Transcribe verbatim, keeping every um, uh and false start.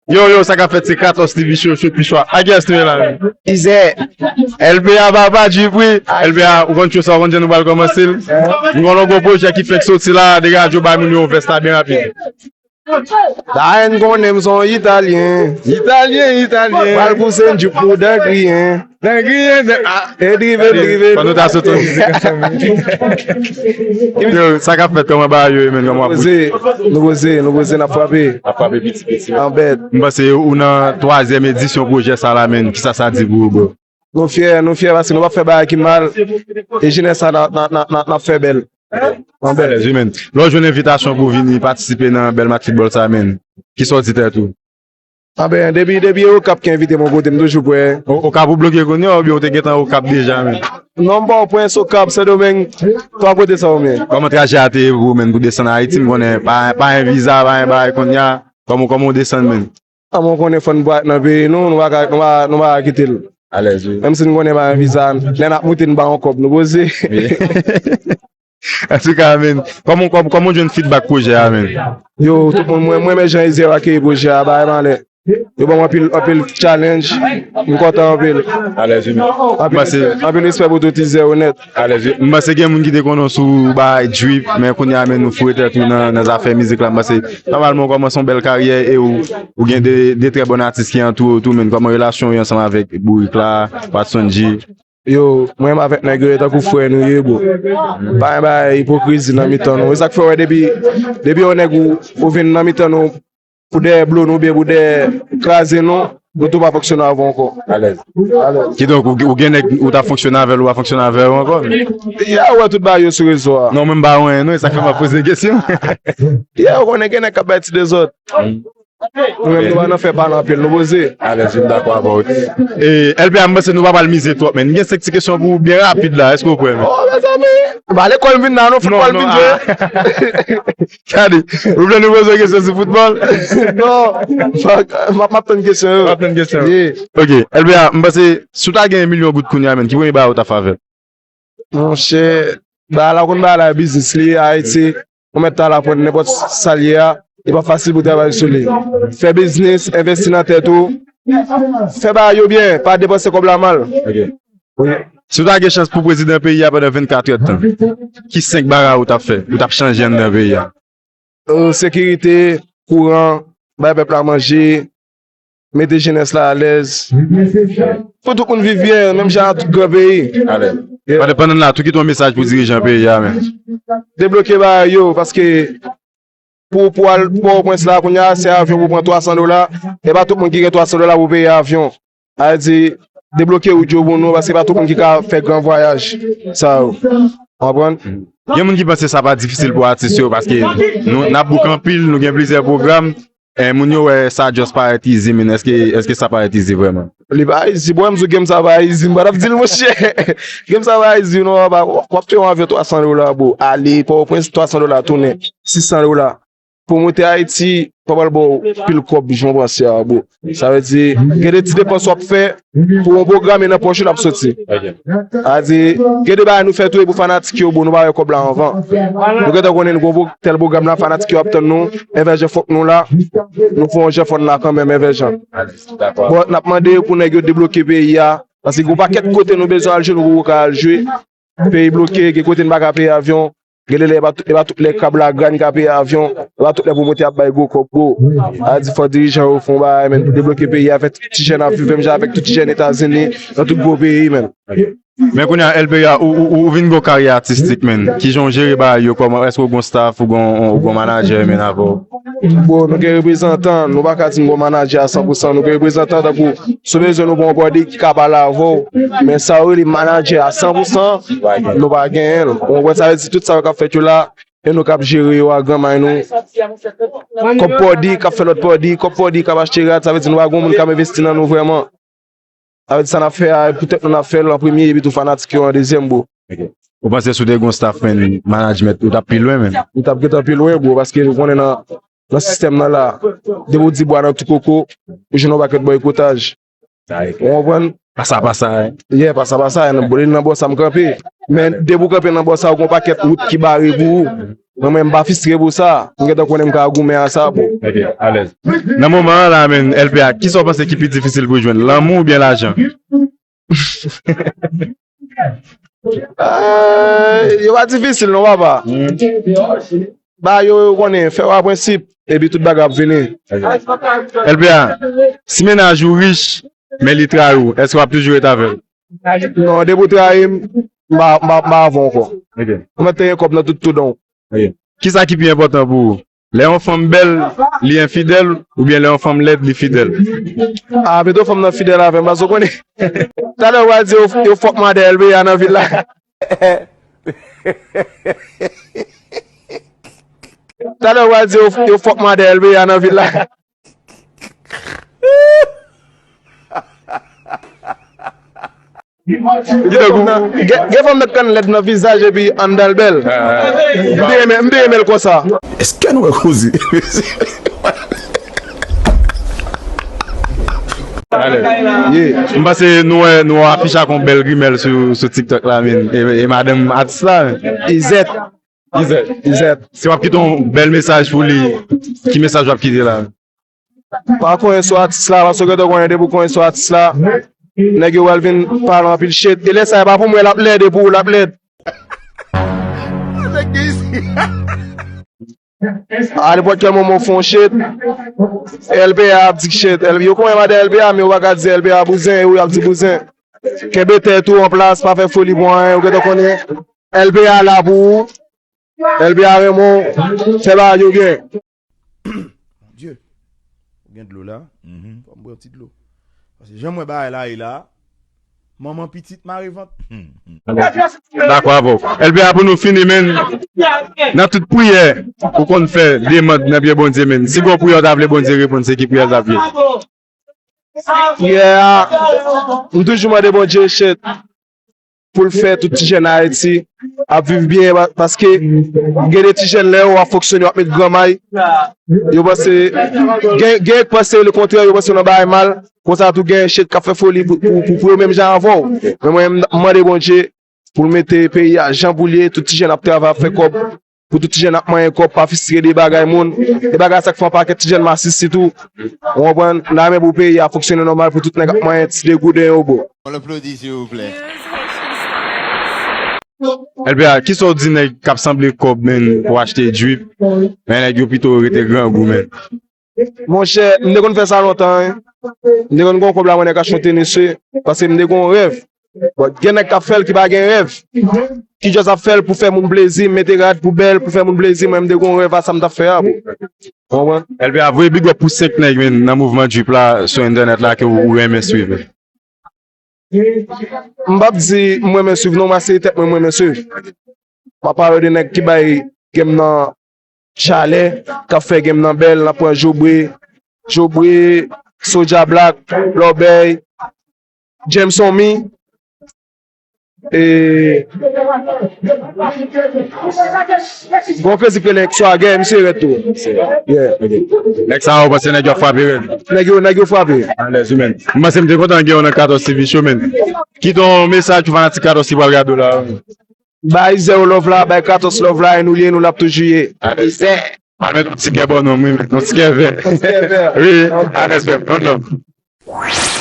Yo, yo, sa k ap fèt, se Kratos T V show, show pi chwa. A kiyès nou ye la menm? Izè. L P A papa, Djipri. L P A, ou konn show sa, ou konn jan nou pral kòmanse l. M konn yon gwo pwojè ki fèk soti la, de radyo bay moun yo vès la byen rapid. Darren konnen m se yon Italyen. Italyen, Italyen. Pral pouse m djip pou dan griyen. Dan griyen, dan, ah. E drive, drive. Fò nou ta sot yon mizik ansanm. Yo, sa k ap fèt, kòman bagay yo ye, menn, kòman w ap poze, nou poze, nou poze, n ap frape. N ap frape piti piti. An bèt. M panse ou nan twazyèm edisyon pwojè sa la, menn. Kisa sa di pou ou, bro? Nou fyè, nou fyè paske nou p ap fè bagay ki mal. E jenès sa n ap, n ap, n ap, n ap, n ap fè bèl. Anbèl. Alèz, wi, menn. Lè w jwenn envitasyon pou w vini patisipe nan bèl match foutbòl sa, menn, kisa w di tèt ou? Anben, depi, depi e Okap ki envite m yon kote, m toujou prè. O-, Okap ou bloke kounye a, oubyen ou te gentan Okap deja, menn? Non, m Pòtoprens, Okap, Sendomeng, twa kote sa yo, menn. Kòman trajè a te ye pou ou, menn, pou desann Ayiti? M konnen pa, pa gen viza, pa gen bagay kounye a. Kòman, kòman w desann, menn? A, mwen konnen fò n pa nan peyi nou, nou pa ka, nou pa, nou pa ka kite l. Alèz, wi. Menm si n konnen pa gen viza, lè n ap moute n pa yon kòb, nou poze. Wi. Antouka, menn, kòman, kòman, kòman w jwenn feedback pwojè a, menn? Yo, tout moun, mwen, mwen renmen jan Izè yo akeyi pwojè a, bagay malè. Yo ban m anpil, anpil challenge, m kontan anpil. Alèz, wi, menn. Anpil, anpil respè pou tout Izè yo nèt. Alèz, wi. M panse gen moun ki te konnen w sou bagay drip, men kounye a, menn, ou foure tèt ou nan, nan zafè mizik la. M panse, nòmalman, ou kòmanse yon bèl karyè e ou, ou gen de, de trè bon atis ki antoure w tou, menn. Kòman relasyon w ye ansanm avèk Bourik la, Watson G? Yo, mwen menm avèk nèg yo, e tankou frè nou ye, bro. Pa gen bagay ipokrizi nan mitan nou. E sa k fè w wè depi, depi yon nèg ou, ou vin nan mitan nou pou dèyè blo nou oubyen pou dèyè kraze nou, nou tou pa fonksyone avè w ankò. Alèz. Alèz. Kidonk, ou, ou gen nèg ou t ap fonksyone avè l, ou pa fonksyone avè yo ankò? Ya, ou wè tout bagay yo sou rezo a. Non, mwen m pa wè anyen, non, e sa k fè m ap poze kesyon. Ya, ou konnen gen nèg k ap bay ti dezòd. Nou menm nou pa nan fè pale anpil, nou poze. Alèz, wi, m dakò avè w. E, L P A, m panse nou pa pral mize twòp, men m gen senk ti kesyon pou ou byen rapid la. Èske w prè, men? Oh, mezanmi! M pa lekòl m vin la, non, foutbòl m vin jwe. Ah. Gade, ou vle nou poze w kesyon sou foutbòl? Non, m ap, m ap tann kesyon yo. W ap tann kesyon yo. Yeah. Ok, L P A, m panse, si w ta gen yon milyon goud kounye a, menn, ki premye bagay ou ta fè avè l? Monchè, bagay la, ou konn bagay la, biznis li ye, Ayiti, ou mèt ta la pran nenpòt sa l ye a, li pa fasil pou travay sou li. Fè biznis, envesti nan tèt ou, fè bagay yo byen, pa depanse kòb la mal. Ok. Wi. Si w ta gen chans pou prezidan peyi a pandan vennkat èdtan, ki senk bagay ou t ap fè, ou t ap chanje anndan peyi a? Euh, sekirite, kouran, bay pèp la manje, mete jenès la alèz. Pou tout moun viv byen, menm jan ak tout gran peyi. Alèz. Yeah. Pandan, pandan n la, tou kite yon mesaj pou dirijan peyi a, menn. Debloke bagay yo, paske pou, pou al Pòtoprens la, kounye a, se avyon pou pran twa san dola. E pa tout moun ki gen twa san dola pou peye avyon. A di, debloke wout yo pou nou, paske pa tout moun ki ka fè gran vwayaj sa yo. Konprann? Gen moun ki panse sa pa difisil pou atis yo, paske nou, n ap book anpil, nou gen plizyè pwogram. E, moun yo wè sa just parèt easy, men èske, èske sa parèt easy vrèman? Li pa easy, bro, m sou game sa pa easy, m pa t ap di l, monchè. Game sa pa easy, non, papa. W ap fè yon avyon twa san dola, bro. Ale, Pòtoprens, twa san dola, tounen, sis san dola. Pou w monte Ayiti, pa pral ba w pil kòb jan w panse a, bro. Sa vle di, gen de ti depans w ap fè pou yon pwogram e nan pòch ou l ap soti. Ok. Sa vle di, gen de bagay nou fè tou e pou fanatik yo, bro, nou pa wè kòb la anvan. Nou gentan konnen nou gon pwo-, tèl pwogram la, fanatik yo ap tann nou, envèjan fòk nou la, nou fè yon jan fò n la kanmenm, envèjan. Dakò. Bon, n ap mande pou nèg yo debloke peyi a, paske gon pakèt kote nou bezwen al jwe, nou poko ka al jwe. Peyi bloke, gen kote n pa ka peye avyon. Gen lè, lè, e pa tout, e pa tout lè kab la gran ka peye avyon. E pa tout lè pwomotè ap bay gwo kòb, bro. A di fò dirijan yo fè yon bagay, menn, pou debloke peyi a, fè tout ti jèn ap viv menm jan avèk tout ti jèn Etazini, nan tout gwo peyi, menn. Men kounye a, L P A, ou, ou, ou, ou vin gen yon karyè atistik, menn. Kijan w jere bagay yo, kòman, èske w gen yon staff, ou gen yon, ou gen yon manajè, menn, avè w? Bon, nou gen reprezantan, nou pa ka di n gon manajè a san pou san, nou gen reprezantan tankou, si w bezwen nou pran yon bòdi ki ka pale avè w, men sa yo rele manajè a san pou san, nou pa genyen l. Ou konprann sa vle di, tout sa yo k ap fèt yo la, e nou k ap jere yo a granmay nou. Kòb bòdi k ap fè lòt bòdi, kòb bòdi k ap achte rad, sa vle di nou pa gen moun k ap envesti nan nou vrèman. Sa vle di sa n ap fè a, poutèt nou n ap fè l an premye, epi tou fanatik yo an dezyèm, bro. Ok. Ou panse si w te gen yon staff, menn, management, ou t ap pi lwen, menn? M t ap gentan pi lwen, bro, paske ou konnen nan, nan sistèm nan la, depi w di bwa nan tou koko, ou jwenn yon pakèt bòykotaj. Ou konprann? Pasa, pasa, hein. Yeah, pasa, pasa, hein. Nan, nan bò sa m kanpe. Men depi w kanpe nan bò sa, ou gon pakèt wout ki bare pou ou. Mwen, mwen, m pa fistre pou sa. M gentan konnen m ka goumen a sa, bro. Ok, alèz. Nan moman an la, men, L P A, kisa w panse ki pi difisil pou jwenn? Lanmou oubyen lajan? Eh, yo pa difisil non, papa. Ba yo, yo konnen, fè w a prensip, epi tout bagay ap vini. L P A, si mennaj ou rich, men li trayi w, èske w ap toujou ret avè l? Non, depi w trayi m, m pa, m pa, m pa avè w ankò. Ok. Ou mèt te gen kòb nan tout, tout dan w. Ok. Kisa ki pi enpòtan pou ou? Lè yon fanm bèl, li enfidèl, oubyen lè yon fanm lèd, li fidèl? Ah, pito fanm nan fidèl avè m, paske w konnen. Talè w a di yo, yo fòk madan L P A nan vil la. Talè w a di yo, yo fòk madan L P A nan vil la. Gen, gen fanm nan k konn lèd nan vizaj epi anndan l bèl. M te renmen, m te renmen l konsa. Èske nou wè koze? Alèz. Yeah. M panse nou wè, nou wè afich ak yon bèl grimèl sou, sou TikTok la, men. E, e madanm atis la, men. Izèt. Izèt. Izèt. Si w ap kite yon bèl mesaj pou li, ki mesaj w ap kite la? Pa konyen sou atis la, paske w gentan konnen depi w konyen sou atis la, nèg yo pral vin pale anpil shit. E lè sa, e pa pou mwen l ap lèd, e pou ou l ap lèd. A nenpòt kèl moman w fè yon shit, L P A ap di shit. L-, yo konyen madan L P A, men yo pa ka di L P A bouzen, e ou y ap di bouzen. Kenbe tèt ou an plas, pa fè foli pou anyen, ou gentan konnen L P A la pou ou. L P A renmen w, fè bagay yo byen. Bondye, ou gen dlo la? Fò m pran ti dlo. Paske jan m wè bagay la ye la, manman pitit mare vant. Dakò avè w. L P A, pou nou fini, men, nan tout priyè ou konn fè, demann nan pye Bondye, men, si gon priyè w ta vle Bondye reponn, se ki priyè l t ap ye? Priyè a, m toujou mande Bondye, shit, pou l fè tout ti jèn Ayiti ap viv byen, pa-, paske gen de ti jèn lè yo ap fonksyone, yo ap met granmay, yo panse, gen, gen k panse lekontrè, yo panse yo nan bagay mal, konsa tou gen shit k ap fè foli pou, pou, pou, pou yo menm jan avè w. Men mwen, m mande Bondye pou l mete peyi a jan pou l ye, tout ti jèn ap travay, ap fè kòb, pou tout ti jèn ap manyen kòb, pa fistre de bagay moun. E bagay sa k fè yon pakèt ti jèn masisi tou. Ou konprann? N a men pou peyi a fonksyone nòmal, pou tout nèg ap manyen ti de gouden yo, bro. On applaudit, s'il vous plaît. L P A, kisa w di nèg k ap sanble kòb, men, pou achte drip, men nèg yo pito rete grangou, men? Monchè, m te konn fè sa lontan, wi. M te konn gen yon kòb la, mwen, nèg achte yon tenis, wi, paske m te gen yon rèv. Bon, gen nèg k ap fè l ki pa gen rèv. Ki just ap fè l pou fè moun plezi, mete rad pou bèl, pou fè moun plezi, mwen, m te gen yon rèv a sa m t ap fè a, bro. Ou konprann? L P A, voye big up pou senk nèg, men, nan mouvman drip la, sou entènèt la, ke ou, ou renmen swiv. M p ap di m renmen swiv non, mwen se tèt mwen m renmen swiv. M ap pale de nèg ki bay game nan chalè, k ap fè game nan bèl, n ap pran Jobre, Jobre, Soulja Black, Lòbèy, Jameson Mi, e, gon fezip rele Swagger, misye rèd tou. Yeah. Nèg sa yo, ou panse nèg yo ap frape rèd? Nèg yo, nèg yo frape. Alèz, wi, men. M panse m te kontan gen w nan Katòz T V Show, men. Kite yon mesaj pou fanatik Katòz ki pral gade w la. Bay zè yo love la, bay Katòz love la, e nou ye, nou l ap toujou ye. Alèz. Pa met yon ti kè bò non, wi, met yon ti kè vè. Yon ti kè vè. Wi, alèz, frè m, non, non.